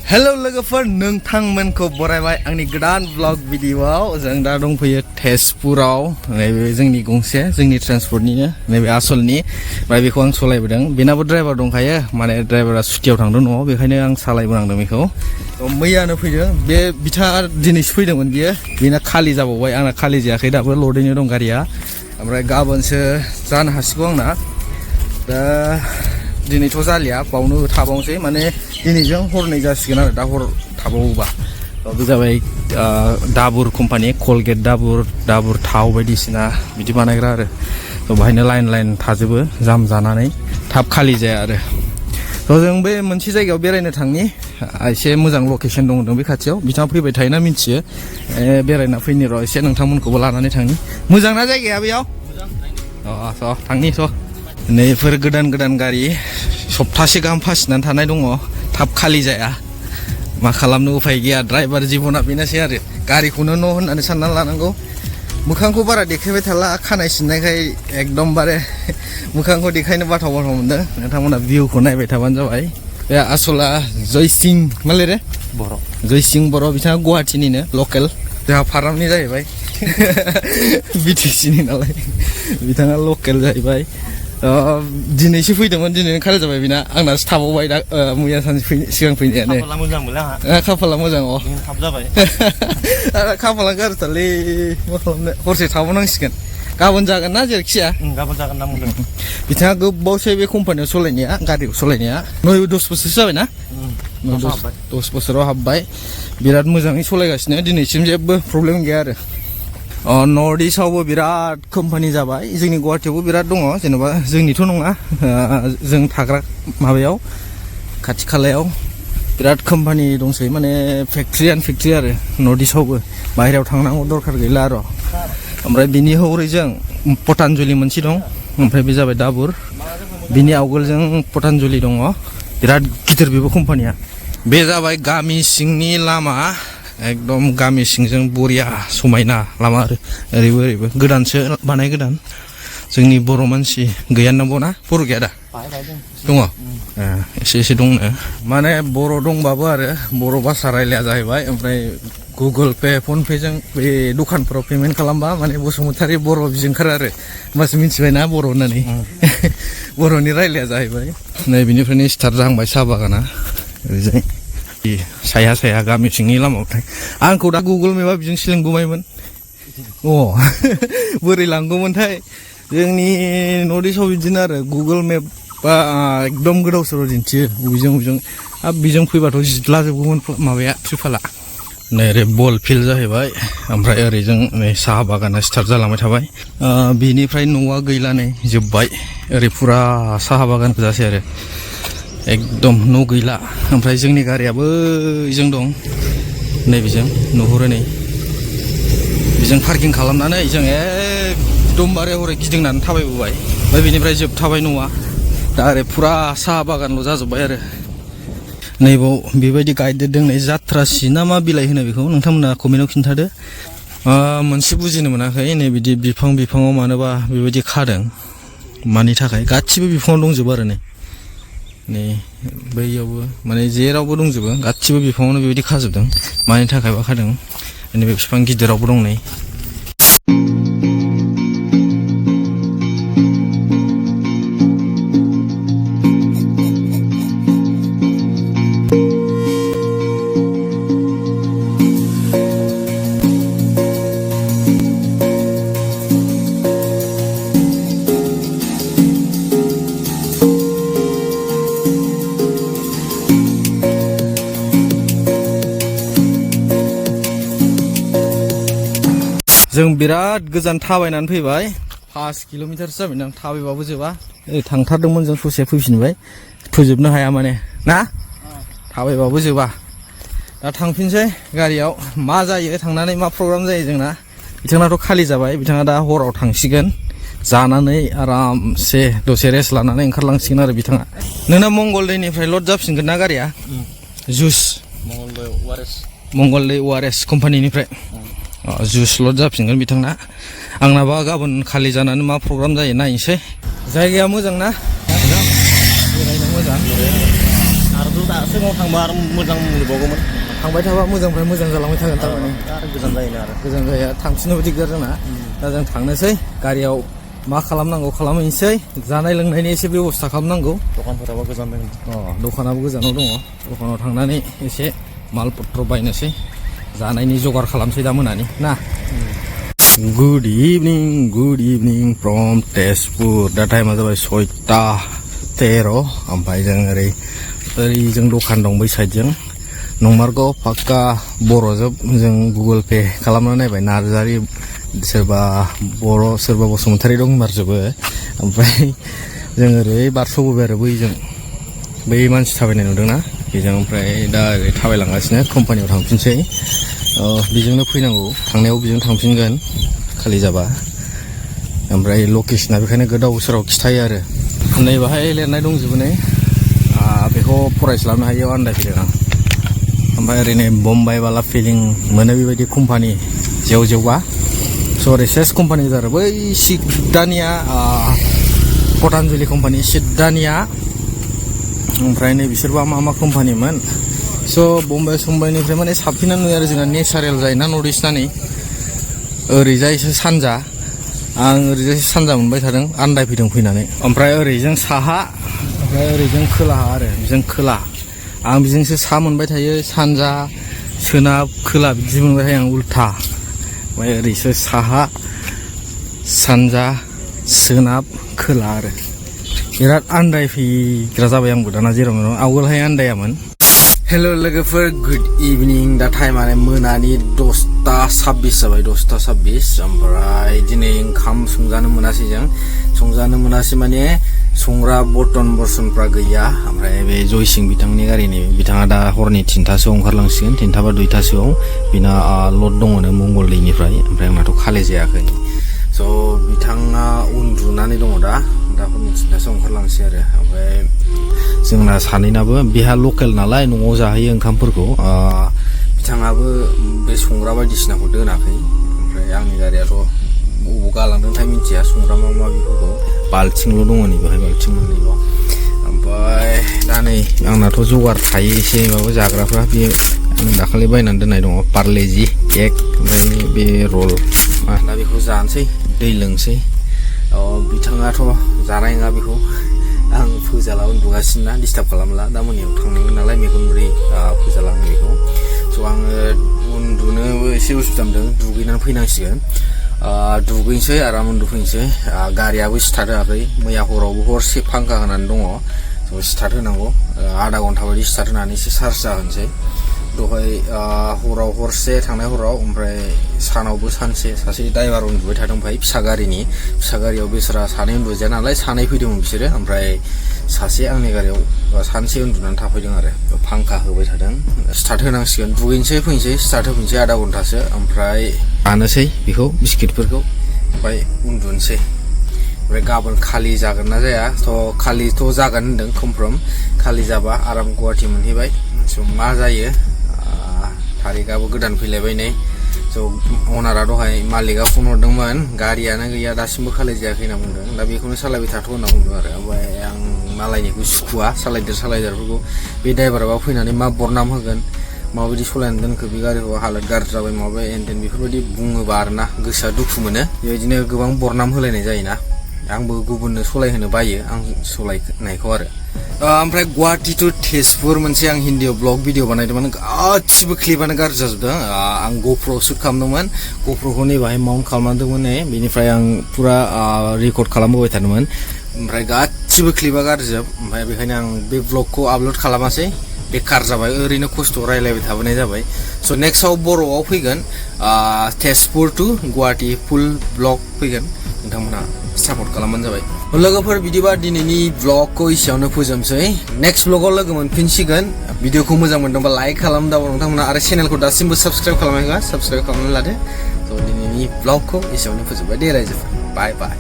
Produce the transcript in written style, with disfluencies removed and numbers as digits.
hello लोगोफोर नोंथांमोनखौ बरायबाय आंनि गोदान ब्लग भिडिअआव जों दा दंफैयो तेजपुराव नैबे जोंनि गंसे जोंनि ट्रान्सपर्टनिनो नैबे आसलनि ओमफ्राय बेखौ आं सालायबोदों बेनाबो ड्राइभार दंखायो माने ड्राइभारा सुटियाव थांदों न'आव बेखायनो आं सालायबोनांदों बेखौ मैयानो फैदों बे बिथाङा दिनैसो फैदोंमोन बियो बेना खालि जाबावबाय आंना खालि जायाखै दाबो लदैनो दं गारिया ओमफ्राय गाबोनसो जानो हासिगौ आंना दा दिनैथ' जालिया बावनो थाबावनोसै माने दिनैजों हरनै जासिगोन आरो दा हर थाबावोबा बे जाबाय दाबुर कम्पानि कलगेट दाबुर थाव बायदिसिना बिदि बानायग्रा आरो थ' बाहायनो लाइन थाजोबो जाम जानानै थाब खालि जाया आरो थ' जों बे मोनसे जायगायाव बेरायनो थांनि एसे मोजां लकेसन दं बे खाथियाव बिथाङा फैबाय थायोना मिन्थियो बेरायना फैनि र' एसे नोंथांमोनखौबो लानानै थांनि मोजां ना जायगाया बेयाव थांनि थ' नैफोर गोदान गारि सप्तासे गाहाम फासिनानै थानाय दङ थाब खालि जाया मा खालामनो उफाय गैया ड्राइभार जिबना बेनोसै आरो गारिखौनो न' होननानै साननानै लानांगौ मोखांखौ बारा देखायबाय थाला खानाय सिननायखाय एकदमबारे मोखांखौ देखायनो बाथाव मोनदों नोंथांमोना भिउखौ नायबाय थाबानो जाबाय बे आसला जयसिं मा लिरे बर' जयसिं बर' बिथाङा गुवाहाटीनिनो लकेल जोंहा फारामनि जाहैबाय बिटिसिनि नालाय बिथाङा लकेल जाहैबाय दिनैसो फैदोंमोन दिनैनो खालि जाबाय बेना आंनासो थाबावबाय दा मैया सानसे सिगां फैनायानो खाफाला मोजां थाब जाबाय खाफाला गाज्रिथारलै मा खालामनो हरसे थाबावनांसिगोन गाबोन जागोन ना जेरैखिया गाबोन जागोन ना मोनदों बिथाङा गोबावसै बे कम्पानियाव सालायनाया गारिखौ सालायनाया 9-10 बोसोरसो जाबाय ना 10 बोसोराव हाबबाय बिराद मोजाङै सालायगासिनो दिनैसिम जेबो प्रब्लेम गैया आरो नर्थ इस्टआवबो बिराद कम्पानि जाबाय जोंनि गुवाहाटीयावबो बिराद दङ जेनेबा जोंनिथ' नङा जों थाग्रा माबायाव खाथि खालायाव बिराद कम्पानि दंसै माने फेक्ट्रियानो फेक्ट्रि आरो नर्थ इस्टआवबो बाहेरायाव थांनांगौ दरखार गैला आरो ओमफ्राय बिनि हरैजों पटानजुलि मोनसे दं ओमफ्राय बे जाबाय दाबुर बिनि आवगोलजों पटानजुलि दङ बिराद गिदिर बेबो कम्पानिया बे जाबाय गामि सिंनि लामा एकदम गामि सिंजों बरिया समायना लामा आरो ओरैबो गोदानसो बानाय गोदान जोंनि बर' मानसि गैया नांगौ ना बर' गैया दा दङ एसे दंनो माने बर' दंबाबो आरो बर' भाषा रायलाया जाहैबाय ओमफ्राय गुगोल पे फन पे जों बे दखानफोराव पेमेन्ट खालामबा माने बसुमतारी बर' बिदि ओंखारो आरो होमबासो मिथिबायना बर' होननानै बर'नि रायलाया जाहैबाय नै बिनिफ्रायनो स्टार्ट जाहांबाय साहा बागाना ओरैजाय साया गामि सिंनि लामायाव आंखौ दा गुगोल मेपआ बिजोंसो लिंगौमोन बोरै लांगौमोनथाय जोंनि नर्थ इस्टआव बिदिनो आरो गुगोल मेपआ एकदम गोदाव सोराव दिन्थियो बबेजों बिजों फैबाथ' जिदलाजोबगौमोन माबाया ट्रिपाला नै ओरै बल फिल्ड जाहैबाय ओमफ्राय ओरैजों नै साहा बागाना स्टार्ट जालांबाय थाबाय बिनिफ्राय न'आ गैला नै जोब्बाय ओरै फुरा साहा बागान गोजासै आरो एकदम न' गैला ओमफ्राय जोंनि गारियाबो बेजों दं नैबेजों नुहुरो नै बेजों पार्किं खालामनानै जों एकदमबारे हरै गिदिंनानै थाबायबोबाय ओमफ्राय बेनिफ्राय जोबथाबाय न'आ दा ओरै फुरा साहा बागानल' जाजोब्बाय आरो नैबाव बेबायदि गायदेरदों नै जाथ्रासि ना मा बिलाइ होनो बेखौ नोंथांमोना कमेन्टआव खिन्थादो मोनसे बुजिनो मोनाखै नै बिदि बिफाङाव मानोबा बेबायदि खादों मानि थाखाय गासिबो बिफाङाव दंजोबो आरो नै बैयावबो माने जेरावबो दंजोबो गासिबो बिफाङावनो बेबायदि खाजोबदों मानि थाखायबा खादों नैबे बिफां गिदिरावबो दं नै जों बिराद गोजान थाबायनानै फैबाय 5 किल'मिटारसो जाबाय थाबायबाबो जोबा थांथारदोंमोन जों ससे फैफिनबाय फोजोबनो हाया माने ना थाबायबाबो जोबा दा थांफिनसै गारियाव मा जायो थांनानै मा प्रग्राम जायो जोंना बिथाङाथ' खालि जाबाय बिथाङा दा हराव थांसिगोन जानानै आरामसे दसे रेस्ट लानानै ओंखारलांसिगोन आरो बिथाङा नोंना मंगलदैनिफ्राय लड जाफिनगोन ना गारिया जुस मंगलदै ORS कम्पानिनिफ्राय जुस लड जाफिनगोन बिथांना आंनाबा गाबोन खालि जानानै मा प्रग्राम जायो नायनोसै जायगाया मोजां ना बेरायनो मोजां सिगाङाव थांबा आरो मोजां नुबावगौमोन थांबाय थाबा मोजांनिफ्राय मोजां जालांबाय थागोन थारमाने आरो गोजान जायोना आरो गोजान जाया थांफिननोबो दिगदार जोंना दा जों थांनोसै गारियाव मा खालामनांगौ खालामहैनोसै जानाय लोंनायनि एसे बेब'स्था खालामनांगौ दखानफोराबो गोजान दङ दखानाबो गोजानाव दङ दखानाव थांनानै एसे मालपत्र बायनोसै जानायनि जगार खालामसै दा मोनानि ना गुड इभिनिं फ्रम तेजपुर दा टाइमा जाबाय 6:13 ओमफ्राय जों ओरै जों दखान दं बै साइडजों नंमारगौ पाक्का बर'जोब जों गुगोल पे खालामना नायबाय नार्जारि सोरबा बर' सोरबा बसुमतारी दं होनमारजोबो ओमफ्राय जों ओरै बारस'बोबाय आरो बैजों बै मानसि थाबायनाय नुदोंना बेजों ओमफ्राय दा ओरै थाबायलांगासिनो कम्पानियाव थांफिनसै बेजोंनो फैनांगौ थांनायाव बेजों थांफिनगोन खालि जाबा ओमफ्राय लकेसना बेखायनो गोदाव सोराव खिथायो आरो नै बाहाय लिरनाय दंजोबो नै बेखौ फरायस्लाबनो हायो आन्दायफैदों आं ओमफ्राय ओरैनो बम्बाइ बाला फिलिं मोनो बेबायदि कम्पानि जेव जेवबा स' ओरै सेस कम्पानि आरो बै सिद्धानिया पटानजुलि कम्पानि सिद्धानिया ओमफ्राय नै बिसोरबा मा कम्पानिमोन स' बम्बाइ समबाइनिफ्राय माने साबसिनानो नुयो आरो जोंना नेचारेल जायोना नर्थ इस्टना नै ओरैजायसो सानजा आं ओरैजायसो सानजा मोनबाय थादों आन्दायफैदों फैनानै ओमफ्राय ओरैजों साहा ओमफ्राय ओरैजों खोलाहा आरो बिजों खोला आं बिजोंसो सा मोनबाय थायो सानजा सोनाब खोला बिदि मोनबाय थायो आं उल्था ओमफ्राय ओरैसो साहा सानजा सोनाब खोला आरो बिराद आन्दायफैग्रा जाबाय आंबो दाना जेराव मेराव आवगोलहाय आन्दायामोन हेल' लोगोफोर गुड इभिनिं दा टाइमानो मोनानि 10:26 जाबाय 10:26 ओमफ्राय दिनै ओंखाम संजानो मोनासै जों संजानो मोनासै माने संग्रा बर्तनफ्रा गैया ओमफ्राय बे जयसिं बिथांनि गारिनि बिथाङा दा हरनि 3थासोआव ओंखारलांसिगोन 3 बा 2थासोआव बिना लड दङनो मंगलदैनिफ्राय ओमफ्राय आंनाथ' खालि जायाखै स' बिथाङा उन्दुनानै दङ दा हरनि 3थासोआव ओंखारलांसै आरो ओमफ्राय जोंना सानैनाबो बेहा लकेल नालाय न'आव जाहैयो ओंखामफोरखौ बिथाङाबो बे संग्रा बायदिसिनाखौ दोनाखै ओमफ्राय आंनि गारियाथ' बबाव गालांदोंथाय मिथिया संग्रा माबिफोरखौ बाल्थिंल' दङ नै बेहाय बाल्थिं मोननैल' ओमफ्राय दा नै आंनाथ' जगार थायो एसे माबा जाग्राफ्रा बे आं दाखालि बायनानै दोननाय दङ पार्लेजि केक ओमफ्राय बे रल दा बेखौ जानोसै दै लोंसै बिथाङाथ' जानाय नङा बेखौ आं फोजाला उन्दुगासिनो ना डिस्टार्ब खालामला दा मोनायाव थांनांगोन नालाय मेगन मोदै फोजाला आं बेखौ स' आङो उन्दुनोबो एसे उसुबिदा मोनदों दुगैनानै फैनांसिगोन दुगैनोसै आराम उन्दुफैनोसै गारियाबो स्टार्ट होआखै मैया हरावबो हरसे फांखा होनानै दङ स' स्टार्ट होनांगौ आधा घन्टा बायदि स्टार्ट होनानै एसे चार्ज जाहोनोसै दहाय हराव हरसे थांनाय हराव ओमफ्राय सानावबो सानसे सासे ड्राइभार उन्दुबाय थादों ओमफ्राय फिसा गारियाव बेसोरा सानै उन्दुजाया नालाय सानै फैदोंमोन बिसोरो ओमफ्राय सासे आंनि गारियाव सानसे उन्दुनानै थाफैदों आरो फांखा होबाय थादों स्टार्ट होनांसिगोन दुगैनोसै फैनोसै स्टार्ट होफैनोसै आधा घन्टासो ओमफ्राय जानोसै बेखौ बिस्किटफोरखौ ओमफ्राय उन्दुनोसै ओमफ्राय गाबोन खालि जागोन ना जाया थ' खालिथ' जागोन होनदों कनफार्म खालि जाबा आराम गुवाहाटि मोनहैबाय स' मा जायो थारिखआबो गोदान फैलायबाय नै स' अनारा दहाय मालिकआ फन हरदोंमोन गारियानो गैया दासिमबो खालि जायाखै होनना बुंदों दा बेखौनो सालायबाय थाथ' होनना बुंदों आरो ओमफ्राय आं मालायनिखौ सुखुवा सालायदेरफोरखौ बे ड्राइभाराबा फैनानै मा बरनाम होगोन माबायदि सालायनो दोनखो बे गारिखौ हालोद गाज्रि जाबाय माबा एनटेन बेफोरबायदि बुङोबा आरोना गोसोआ दुखु मोनो बेबायदिनो गोबां बरनाम होलायनाय जायोना आंबो गुबुननो सलायहोनो बायो आं सलायनायखौ आरो ओमफ्राय गुवाहाटि टु तेजपुर मोनसे आं हिन्दीयाव ब्लग भिडिअ बानायदोंमोन गासिबो क्लिपानो गाज्रि जाजोबदों आं गप्र' शुट खालामदोंमोन गप्र'खौ नैबाहाय माउन्ट खालामनांदोंमोन नै बेनिफ्राय आं फुरा रेकर्ड खालामबोबाय थादोंमोन ओमफ्राय गासिबो क्लिपा गाज्रिजोब ओमफ्राय बेखायनो आं बे ब्लगखौ आपल'ड खालामासै बेकार जाबाय ओरैनो खस्थ' रायलायबाय थाबोनाय जाबाय स' नेक्स्टआव बर'आव फैगोन तेजपुर टु गुवाहाटि फुल ब्लग फैगोन नोंथांमोनहा सापर्ट खालामबानो जाबाय लोगोफोर बिदिबा दिनैनि ब्लगखौ एसेयावनो फोजोबसै नेक्स्ट ब्लगाव लोगो मोनफिनसिगोन भिडिअखौ मोजां मोनदोंबा लाइक खालामदाव नोंथांमोना आरो चेनेलखौ दासिमबो साबस्क्राइब खालामाखैबा साबस्क्राइब खालामनानै लादो स' दिनैनि ब्लगखौ एसेयावनो फोजोबबाय दे रायजोफोर बाय बाय